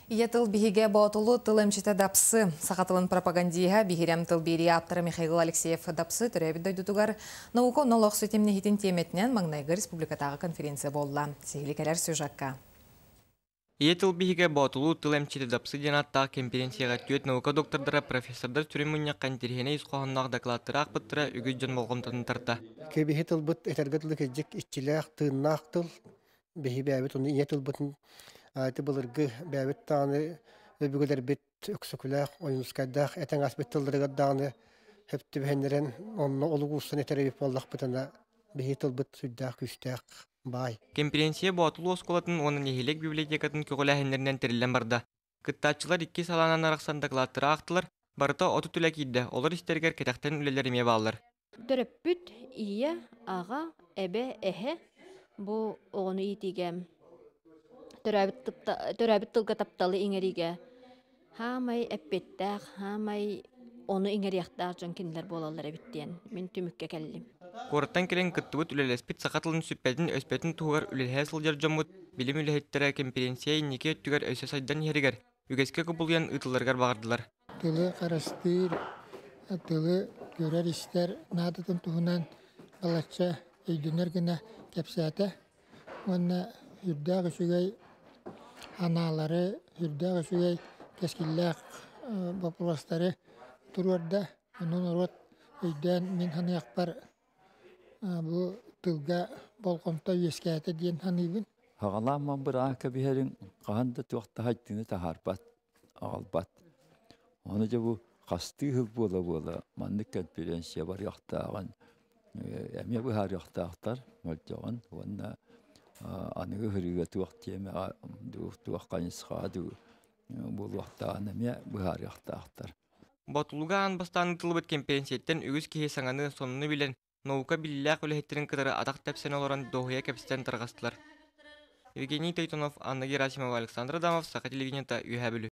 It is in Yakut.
Ийэ тыл биһигэ Боотулу тыл эмчитэ Дапсы, саха тылын пропагандиһа, биһирэм тыл биэрии ааптара Михаил Алексеев Дапсы төрөөбүт дойдутугар наука онно олох ситимнэһитин тиэмэтинэн маҥнайгы республикатааҕы конференция буолла. Сиһили кэлэр сюжекка. Ийэ тыл биһигэ Боотулуу тыл эмчитэ Дапсы диэн ааттаах кэмпириэнсийэҕэ түөрт наука доктордара, профессордар сүрүн мунньахха интэриэһинэй ис хоһоонноох дакылааттары аахпыттара үгүс дьон болҕомтотун тарта. Кэбиһи тылбыт этэргэ дылы кырдьык иччилээх, тыыннаах тыл. Биһи бэйэбит ону ийэ тылбытын ити былыргы бэйэбит даҕаны өбүгэлэрбит Өксөкүлээх, Ойуунускайдаах этэн ааспыт тылларыгар даҕаны сөп түбэһиннэрэн онно олук уурсан этэр эбит буоллахпытына биһи тылбыт сүрдээх күүстээх баай. Кэмпириэнсийэ Боотулуу оскуолатын уонна нэһилиэк библиотекатын көҕүлээһиннэринэн тэриллэн барда. Кыттааччылар икки салаанан арахсан дакылааттары аахтылар, барыта 30 үлэ киирдэ, олор истэригэр кэтэхтэн үлэлэр эмиэ бааллар. Төрөппүт ийэ, аҕа, эбэ, эһэ бу оҕону иитиигэ төрөөбүт, төрөөбүт тылга тапталы иҥэриигэ хаамай эппиэттээх, хаамай ону иҥэриэхтээх дьон кинилэр буолаллар эбит диэн мин түмүккэ кэллим. Куораттан кэлэн кыттыбыт үлэлэспит саха тылын сүппэтин-өспөтүн туһугар үлэлэһэ сылдьар дьоммут билим үлэһиттэрэ кэмпириэнсийэ инники өттүгэр өссө сайдан иһэригэр, үгэскэ кубулуйан ыытылларыгар баҕардылар. Тылы харыстыыр, тылы көрөр-истэр наадатын туһунан балачча өйдөнөр гына кэпсээтэ уонна сүрдээх үчүгэй анаалары, сүрдээх үчүгэй кэскиллээх боппуруостары туруорда. Ону норуот өйдөөн мин саныахпар бу тылга болҕомто үөскээтэ диэн саныыбын. Хаҕалаан быраан кэбиһэриҥ хаһан да туох да хайдыыны таһаарбат, аҕалбат. Ону дьэ бу хастыы сыл буола-буола маннык конференция барыахтааҕын эмиэ быһаарыахтаахтар мөлтөҕүн уонна аныгы ыһырыыга туох тиэмэҕэ дуу, туох хайысхаҕа дуу буолуохтааҕын эмиэ быһаарыахтаахтар. Ботулуга аан бастаан ыытыллыбыт кэмпириэнсийэттэн үгүс киһи саҥаны, сонуну билэн, наука биллээх үлэһиттэрин кытары атах тэпсэн олорон дуоһуйа кэпсэтэн тарҕастылар. Евгений Тойтонов, Анна Герасимова, Александр Адамов, Саха телевидениета, Үөһээ Бүлүү.